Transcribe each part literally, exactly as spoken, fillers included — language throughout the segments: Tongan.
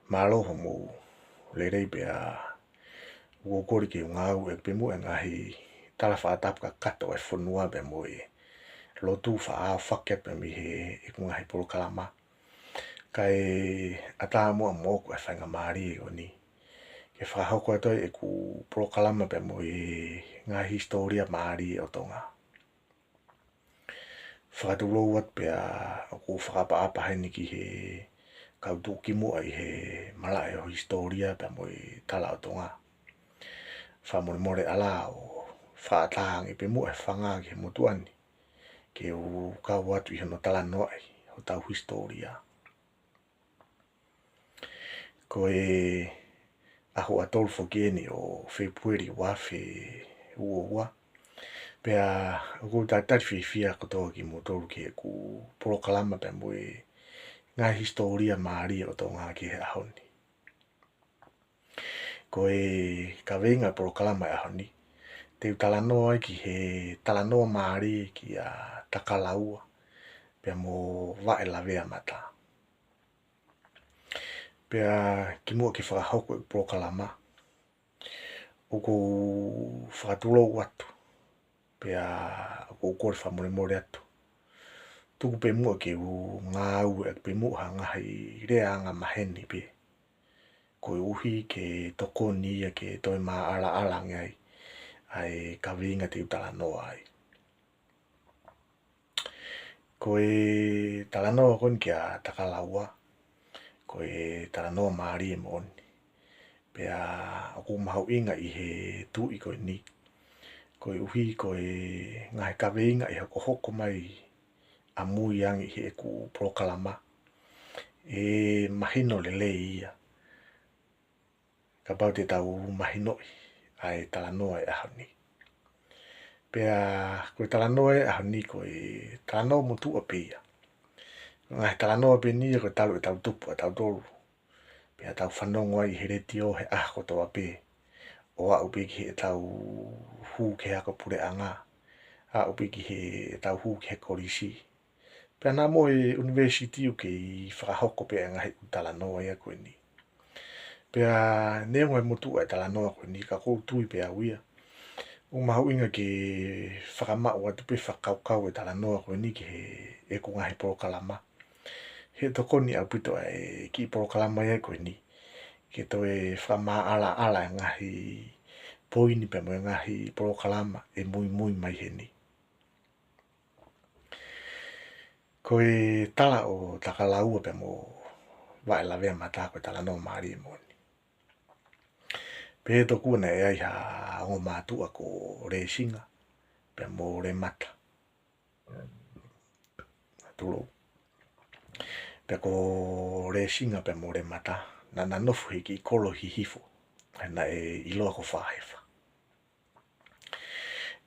Mālō hoʻomou lelei pea ʻoku ou kole ke u ngāueʻaki pē muʻa e ngaahi tala fakatapu kakato ʻa e fonua pea mo e lotu faʻa aofaki atu pē mei heʻeku ngaahi polokalama. Kae ʻatā muʻa moʻoku e faingamālie ko eni ke fakahoko atu ai ʻeku polokalama pea mo e ngaahi hisitōlia mālie ʻo Tonga. Fakatulou atu pea ʻoku ou fakaʻapaʻapa heni ki he kau tuʻukimuʻa ʻi he malaʻe ʻo e hisitōlia pea mo e tala ʻo Tonga. Fakamolemole ʻalā ʻo fakaʻatā ange pē muʻa e fanga ki he motuʻa ni ke u kau atu ʻi hono talanoaʻi hotau hisitōlia. Ko e ʻaho ʻe tolu foki eni ʻo Fēpueli ua afe ua ua. Pea ʻoku ou talitali fiefia kotoa kimoutolu ki heʻeku polokalama pea mo e ngaahi hisitōlia mālie ʻo Tonga ki he ʻaho ni. Ko e kaveinga e polokalama e ʻaho ni, te u talanoa ai ki he talanoa mālie kia Takalaua pea mo Vaʻe Lavea Mata. Pea kimuʻa ke fakahoko e polokalama, ʻoku ou fakatulou atu pea ʻoku ou kole fakamolemole atu. Tuku pē muʻa ke u ngāueʻaki pē muʻa ha ngaahi lea angamaheni pē, koeʻuhi ke tokoni ia ke toe maʻalaʻala ange ai ʻa e kaveinga te u talanoa ai. Ko e talanoa ko eni kia Takalaua, ko e talanoa mālie moʻoni. Pea ʻoku mahuʻinga ʻi he tuʻi ko eni, koeʻuhi ko e ngaahi kaveinga ʻe hokohoko mai ʻamui ange ʻi heʻeku polokalama, ʻe mahino lelei ia kapau te tau mahinoʻi ʻa e talanoa e ʻaho ni. Pea ko e talanoa e ʻaho ni ko e talanoa motuʻa pē ia. Ko e ngaahi talanoa pē eni ia ko e talu ʻetau tupu ʻatautolu, pea tau fanongo ai ʻi he letiō he ʻaho kotoa pē, ʻo aʻu pē ki heʻetau hū ki he ako puleʻanga, aʻu pē ki heʻetau hū ki he kolisi. Pea naʻa mo e ʻunivēsiti ʻoku kei fakahoko pē ʻa e ngaahi ʻū talanoa ia ko eni. Pea neongo e motuʻa e talanoa ko eni ka ʻoku ou tui pē au ia ʻoku mahuʻinga ke fakamaʻu atu pē fakakaukau e talanoa ko eni ki heʻeku ngaahi polokalama. He tokoni ʻaupito ʻa e kiʻi polokalama ia ko eni ke toe fakamaʻalaʻala e ngaahi poini pea mo e ngaahi polokalama ʻe muimui mai heni. Ko e tala ʻo Takalaua pea mo Vaʻe Lavea Mata ko e talanoa mālie moʻoni. Pehē tokua naʻe ʻi ai ha ongo mātuʻa ko Lēsinga pea mo Lemata. Tulou. Pea ko Lēsinga pea mo Lemata, naʻa na nofo he kiʻi kolo Hihifo, he naʻe ʻiloa ko Fāhefa.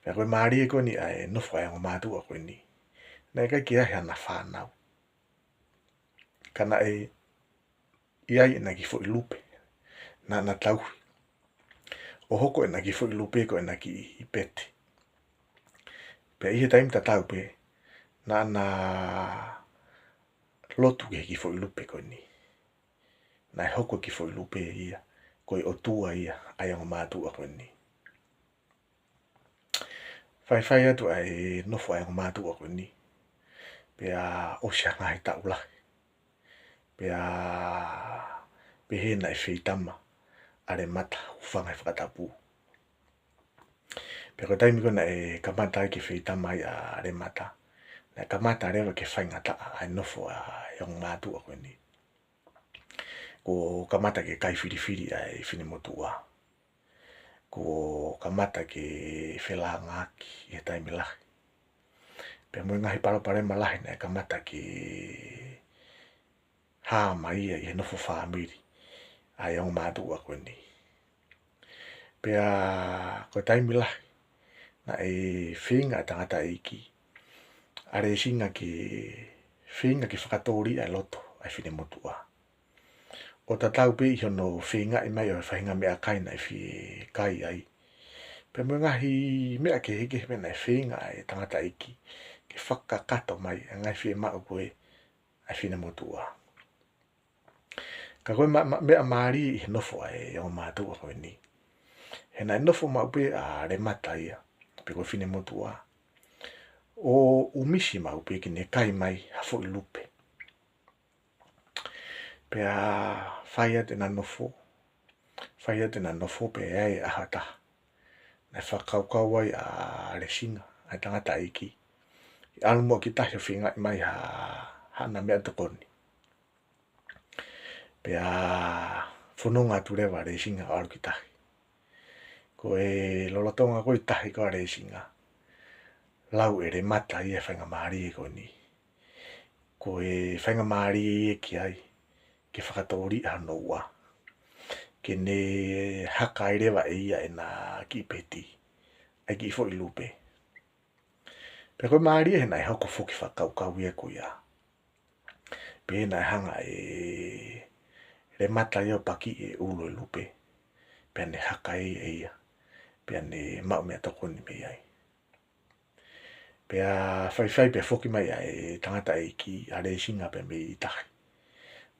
Pea ko e mālie ko eni ʻa e nofo ʻa e ongo mātuʻa ko eni, naʻe ʻikai ke ʻi ai hana fānau. Ka naʻe ʻi ai ʻena kiʻi foʻi lupe naʻa na tauhi, ʻo hoko ʻena kiʻi foʻi lupe ko ʻena kiʻi peti. Pea ʻi he taimi tatau pē, naʻa na lotu ki he kiʻi foʻi lupe ko eni. Naʻe hoko e kiʻi foʻi lupe ia ko e ʻotua ia ʻa e ongo mātuʻa ko eni. Faifai atu ʻa e nofo ʻa e ongo mātuʻa ko eni, pea ʻosi ha ngaahi taʻu lahi. Pea pehē naʻe feitama ʻa Lemata, hūfanga he fakatapu. Pea ko e taimi ko ē naʻe kamata ai ke feitama ai ʻa Lemata, naʻe kamata leva ke faingataʻa ʻa e nofo ʻa e ongo mātuʻa ko eni. Kuo kamata ke kai filifili ʻa e finemotuʻa. Kuo kamata ke felāngaaki ʻi he taimi lahi. Pea mo e ngaahi palopalema lahi naʻe kamata ke hā mai ia ʻi he nofo fāmili ʻa e ongo mātuʻa ko eni. Pea ko e taimi lahi, naʻe feinga ʻa e tangataʻeiki ʻa Lēsinga ke feinga ke fakatōliʻa e loto ʻa e finemotuʻa. ʻO tatau pē ʻi hono feingaʻi mai ʻo e faʻahinga meʻakai naʻe fie kai ai. Pea mo e ngaahi meʻa kehekehe pē naʻe feinga ʻa e tangataʻeiki ke fakakakato mai ʻa e ngaahi fiemaʻu ko ē ʻa e finemotuʻa. Ka ko e ma-, ma-, meʻa mālie ʻi he nofo ʻa e ongo mātuʻa ko eni, he naʻe nofo maʻu pē ʻa Lemata ia, pe ko e finemotuʻa, ʻo ʻumisi maʻu pē ke ne kai mai ha foʻi lupe. Pea fai atu ʻena nofo, fai atu ʻena nofo pea ʻi ai e ʻaho ʻe taha naʻe fakakaukau ai ʻa Lesinga, ʻa e tangataʻeiki, ke ʻalu muʻa ki tahi ʻo feingaʻi mai ha, haʻana meʻatokoni. Pea fononga atu leva ʻa Lesinga ʻo ʻalu ki tahi. Ko e lolotonga ko ē ʻi tahi ko ē ʻa Lesinga, lau ʻe Lemata ia e faingamālie ko eni. Ko e faingamālie ia ki ai ke fakatōliʻa hono ua, ke ne haka ai leva ʻe ia ʻena kiʻi peti, ʻa e kiʻi foʻi lupe. Pea ko e mālie he naʻe hoko foki e fakakaukau ia ko ia. Pea naʻe hanga ʻe Lemata ia ʻo pakiʻi e ʻulu e lupe, pea ne haka ai ʻe ia, pea ne maʻu meʻatokoni mei ai. Pea faifai pea foki mai ʻa e tangataʻeiki, ʻa Lesinga pea mei tahi,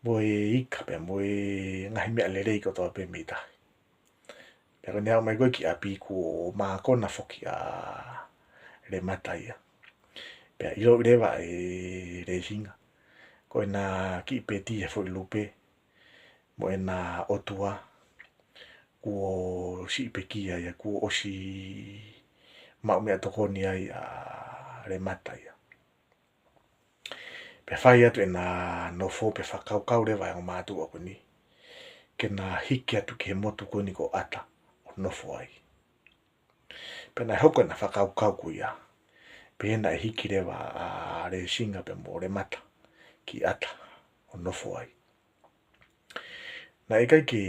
mo e ika pea mo e ngaahi meʻa lelei kotoa pē mei tahi. Pea ko ʻene aʻu mai ko ē ki ʻapi kuo mākona foki ʻa Lemata ia. Pea ʻiloʻi leva ʻe Lesinga ko ʻena kiʻi peti e foʻi lupe, mo ʻena ʻotua, kuo siʻi pekia ia, kuo ʻosi maʻu meʻatokoni ai ʻa Lemata ia. Pea fai atu ʻena nofo, pea fakakaukau leva e ongo mātuʻa ko eni ke na hiki atu ki he motu ko eni ko ʻAta ʻo nofo ai. Pea naʻe hoko ʻena fakakaukau ko ia, pea naʻe hiki leva ʻa Lesinga pea mo Lemata ki ʻAta ʻo nofo ai. Naʻe ʻikai ke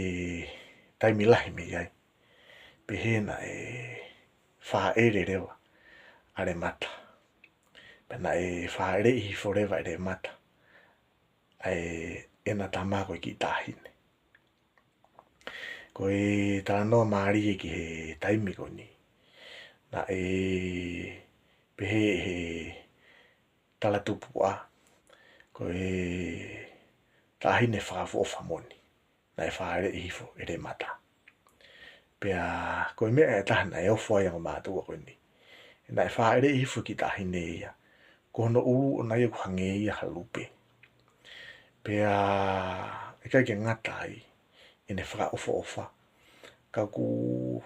taimi lahi mei ai, pea naʻe fāʻele leva ʻa Lemata. Pea naʻe fāʻeleʻi hifo leva ʻe Lemata ʻa ʻena tama ko e kiʻi taʻahine. Ko e talanoa mālie ki he taimi ko eni, naʻe pehē ʻe he talatupuʻa, ko e taʻahine fakaʻofoʻofa moʻoni naʻe fāʻeleʻi hifo ʻe Lemata. Pea ko e meʻa ʻe taha naʻe ofo ai e ongo mātuʻa ko eni, naʻe fāʻeleʻi hifo e kiʻi taʻahine ia, ko hono ʻulu ʻoʻona ia ʻoku hangē ia ha lupe. Pea ʻikai ke ngata ai ʻene fakaʻofoʻofa, ka ʻoku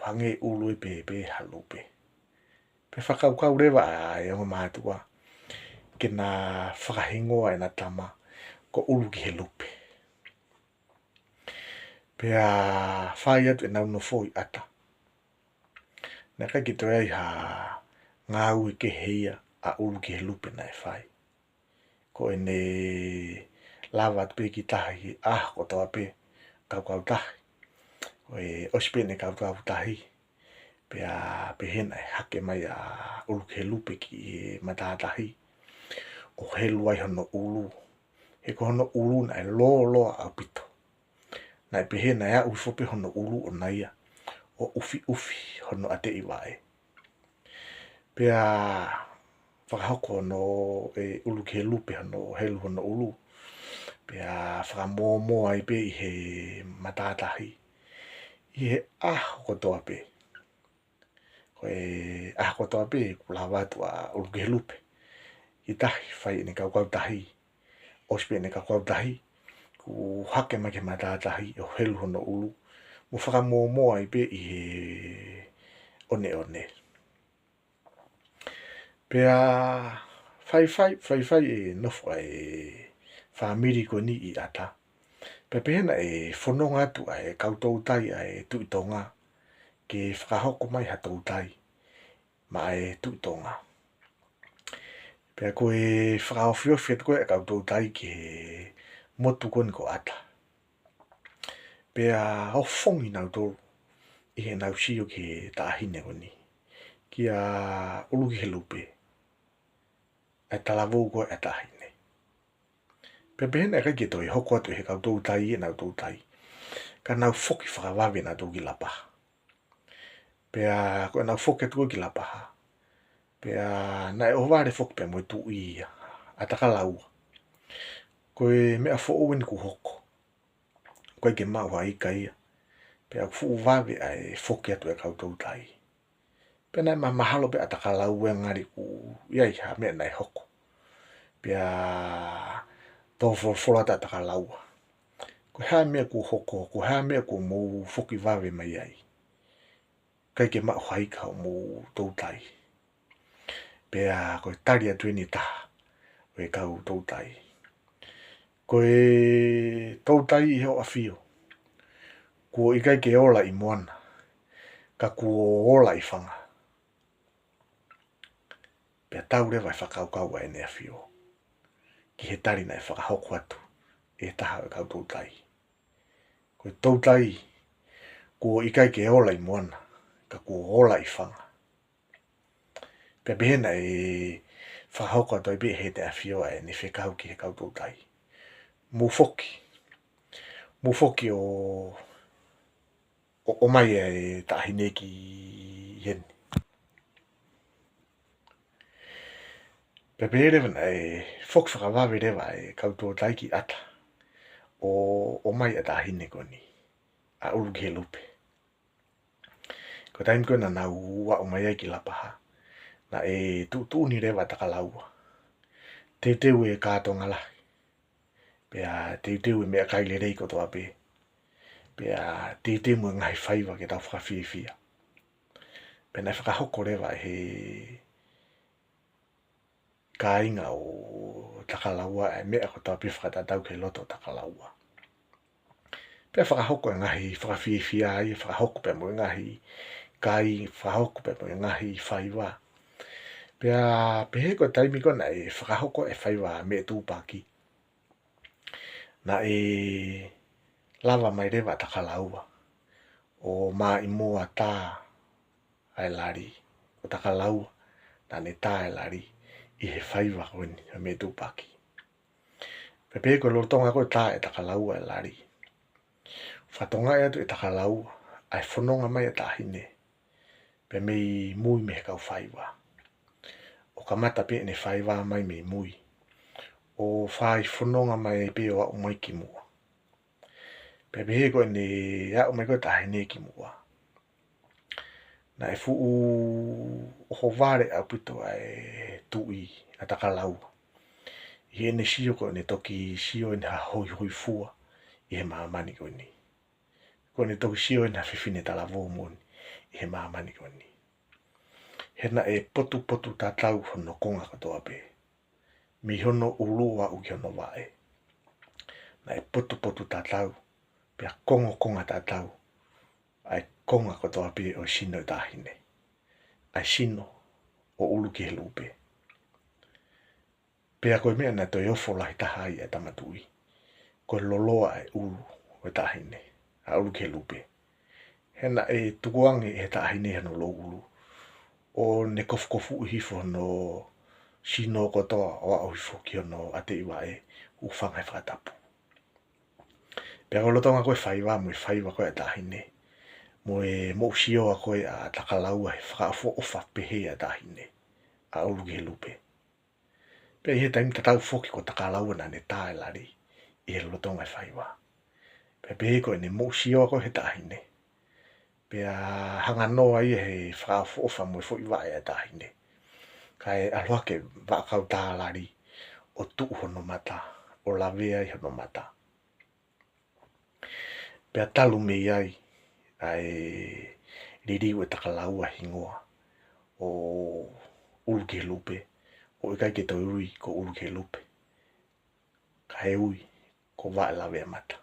hangē ʻulu ia pē pē ha lupe. Pea fakakaukau leva ʻa e ongo mātuʻa ke na fakahingoa ʻena tama ko ʻUlu ki he Lupe. Pea fai atu ʻenau nofo ʻi ʻAta, naʻe ʻikai ke toe ʻi ai ha ngāue kehe ia ʻa ʻUlu ki he Lupe naʻe fai. Ko ʻene lava atu pē ki tahi he ʻaho kotoa pē, kaukautahi. Ko e ʻosi pē ʻene kaukautahi, pea pehē naʻe hake mai ʻa ʻUlu ki he Lupe ki he matātahi ʻo helu ai hono ʻulu. He ko hono ʻulu naʻe lōloa ʻaupito. Naʻe pehē naʻe aʻu hifo pē hono ʻulu ʻoʻona ia ʻo ʻufiʻufi hono ʻateʻi vaʻe. Pea fakahoko hono, ʻe, ʻUlu ki he Lupe hono helu hono ʻulu. Pea fakamōmō ai pē ʻi he matātahi ʻi he ʻaho kotoa pē. Ko e ʻaho kotoa pē kuo lava atu ʻa ʻUlu ki he Lupe ki tahi, fai ʻene kaukautahi. ʻOsi pē ʻene kaukautahi, kuo hake mai ki he matātahi ʻo helu hono ʻulu, mo fakamōmō ai pē ʻi he ʻoneʻone. Pea faifai, faifai e nofo ʻa e fāmili ko eni ʻi ʻAta. Pea pehē naʻe fononga atu ʻa e kau toutai ʻa e Tuʻi Tonga ke fakahoko mai ha toutai maʻa e Tuʻi Tonga. Pea ko e fakaofiofi atu ko ē ʻa e kau toutai ki he motu ko eni ko ʻAta, pea ofongi nautolu ʻi heʻenau sio ki he taʻahine ko eni, kia ʻUlu ki he Lupe, ʻa e talavou ko ē ʻa e taʻahine. Pea pehē naʻe ʻikai ke toe hoko atu ʻe he kau toutai ʻenau toutai, ka nau foki fakavave nautolu ki Lapaha. Pea ko ʻenau foki atu ko ē ki Lapaha, pea naʻe ʻohovale foki pea mo e tuʻi ia, ʻa Takalaua. Ko e meʻa foʻou eni kuo hoko. ʻikai ke maʻu ha ika ia. Pea ʻoku fuʻu vave ʻa e foki atu ʻa e kau toutai. Pea naʻe mamahalo pē ʻa Takalaua ʻo ngali ʻoku ʻi ai ha meʻa naʻe hoko. Pea tō folofola atu ʻa Takalaua: Ko e hā e meʻa kuo hoko, ko e hā e meʻa kuo mou foki vave mai ai? ʻIkai ke maʻu ha ika hoʻomou toutai. Pea ko e tali atu eni ʻe taha ʻo e kau toutai: Ko e toutai ʻi hoʻo ʻafio, kuo ʻikai ke ola ʻi moana, ka kuo ola ʻi fanga. Pea tau leva e fakakaukau ʻa ʻEne ʻAfio ki he tali naʻe fakahoko atu ʻe he taha ʻo e kau toutai: Ko e toutai, kuo ʻikai ke ola ʻi moana, ka kuo ola ʻi fanga. Pea pehē naʻe fakahoko atu ai pē ʻe heʻene ʻAfio ʻa ʻene fekau ki he kau toutai: Mou foki, mou foki ʻo, ʻo, ʻomai e taʻahine ki heni. Pea pehē leva naʻe foki fakavave leva e kau toutai ki ʻata ʻo, ʻomai ʻa e taʻahine ko eni, ʻa ʻUlukihelupe. Ko e taimi ko ē naʻa nau aʻu mai ai ki Lapaha, naʻe tuʻutuʻuni leva ʻa Takalaua: Teuteu e kātoanga lahi, pea teuteu e meʻakai lelei kotoa pē, pea teuteu mo e ngaahi faiva ke tau fakafiefia. Pea naʻe fakahoko leva ʻe he kāinga ʻo Takalaua ʻa e meʻa kotoa pē fakatatau ki he loto ʻo Takalaua. Pea fakahoko e ngaahi fakafiefia ia, fakahoko pea mo e ngaahi kai, fakahoko pea mo e ngaahi faiva. Pea pehē ko e taimi ko ē naʻe fakahoko e faiva meʻatupaki, naʻe lava mai leva ʻa Takalaua ʻo maʻimoa tā ʻa e lali. Ko Takalaua naʻa ne tā e lali ʻi he faiva ko eni ʻo e meʻatupaki. Pea pehē ko e lolotonga ko ē tā ʻe Takalaua e lali, fakatokangaʻi atu ʻe Takalaua ʻa e fononga mai ʻa e taʻahine pea mei mui mei he kau faiva, ʻo kamata pē ʻene faiva mai mei mui, ʻo fai fononga mai pē ʻo aʻu mai ki muʻa. Pea pehē ko ʻene aʻu mai ko ē taʻahine ki muʻa, naʻe fuʻu ʻohovale ʻaupito ʻa e tuʻi ʻa Takalaua ʻi heʻene sio ko ʻene toki sio ʻene ha hoihoifua ʻi he māmani ko eni. Ko ʻene toki sio ʻene ha fefine talavou moʻoni ʻi he māmani ko eni. He naʻe potupotu tatau hono konga kotoa pē, mei hono ʻulu ʻo aʻu ki hono vaʻe. Naʻe potupotu tatau, pea kongokonga tatau ʻa e konga kotoa pē ʻo e sino ʻo e taʻahine, ʻa e sino ʻo ʻUlukihelupe. Pea ko e meʻa naʻe toe ofo lahi taha ai ʻa e tama tuʻi, ko e loloa ʻa e ʻulu ʻo e taʻahine, ʻa ʻUlukihelupe. He naʻe tukuange ʻe he taʻahine hono louʻulu, ʻo ne kofukofuʻi hifo hono sino kotoa ʻo aʻu hifo ki hono ʻateʻi vaʻe, hūfanga he fakatapu. Pea ko e lolotonga ko ē e faiva mo e faiva ko ē ʻa e taʻahine, mo e moʻusioa ko ē ʻa Takalaua he fakaʻofoʻofa pehē ʻa e taʻahine, ʻa ʻUlukihelupe. Pea ʻi he taimi tatau foki ko Takalaua naʻa ne tā e lali ʻi he lolotonga e faiva. Pea pehē ko ʻene moʻusioa ko ē he taʻahine, pea hanganoa ia he fakaʻofoʻofa mo e foʻi vaʻe ʻa e taʻahine, kae ʻalu hake vaʻakau tā lali ʻo tuʻu hono mata, ʻo lavea ai hono mata. Pea talu mei ai ʻa e liliu ʻe Takalaua e hingoa ʻo ʻUlukihelupe, ʻo ʻikai ke toe ui ko ʻUlukihelupe, kae ui ko Vaʻelaveamata.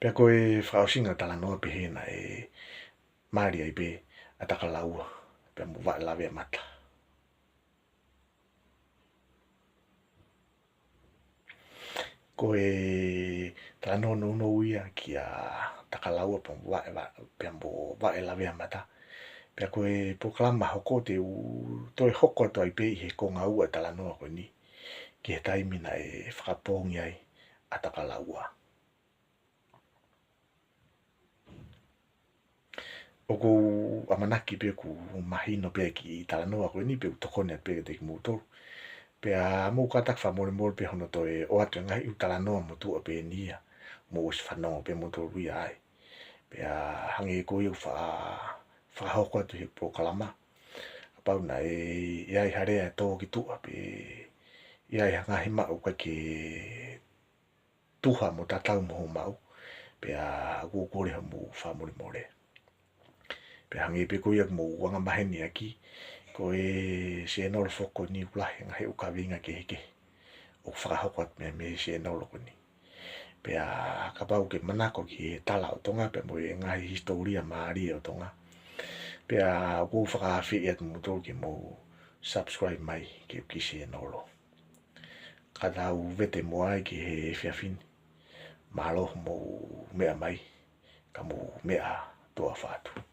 Pea ko e fakaʻosinga talanoa pehē naʻe mali ai pē ʻa Takalaua pea mo Vaʻelaveamata. Ko e talanoa nounou ia kia Takalaua pea mo Vaʻe, Vaʻe, pea mo Vaʻelaveamata. Pea ko e polokalama hoko te u toe hoko atu ai pē ʻi he konga ua e talanoa ko eni, ki he taimi naʻe fakapoongi ai ʻa Takalaua. ʻOku ou ʻamanaki pē ʻoku mahino pē e kiʻi talanoa ko eni pea u tokoni atu pē kiate kimoutolu. Pea mou kātaki fakamolemole pē hono toe ʻoatu e ngaahi ʻū talanoa motuʻa pē eni ia mou ʻosi fanongo pē moutolu ia ai. Pea hangē ko ia ʻoku fa-, fakahoko atu he polokalama, kapau naʻe ʻi ai ha lea ʻe tō ki tuʻa pe ʻi ai ha ngaahi maʻu ʻoku ʻikai ke tuha mo tatau mo hoʻo maʻu, pea ʻoku ou kole hoʻomou fakamolemole. Pea hangē pē ko ia ʻoku mou anga maheni ʻaki, ko e sēnolo foki ko eni ʻoku lahi e ngaahi ʻū kaveinga kehekehe ʻoku fakahoko atu mei, mei he sēnolo ko eni. Pea kapau ʻoku ke manako ki he tala ʻo Tonga, pea mo e ngaahi hisitōlia mālie ʻo Tonga, pea ʻoku ou fakaafeʻi atu moutolu ke mou subscribe mai ki he kiʻi sēnolo. Ka tau vete muʻa ai ki he efiafi ni. Mālō hoʻomou meʻa mai, ka mou meʻa toafa atu.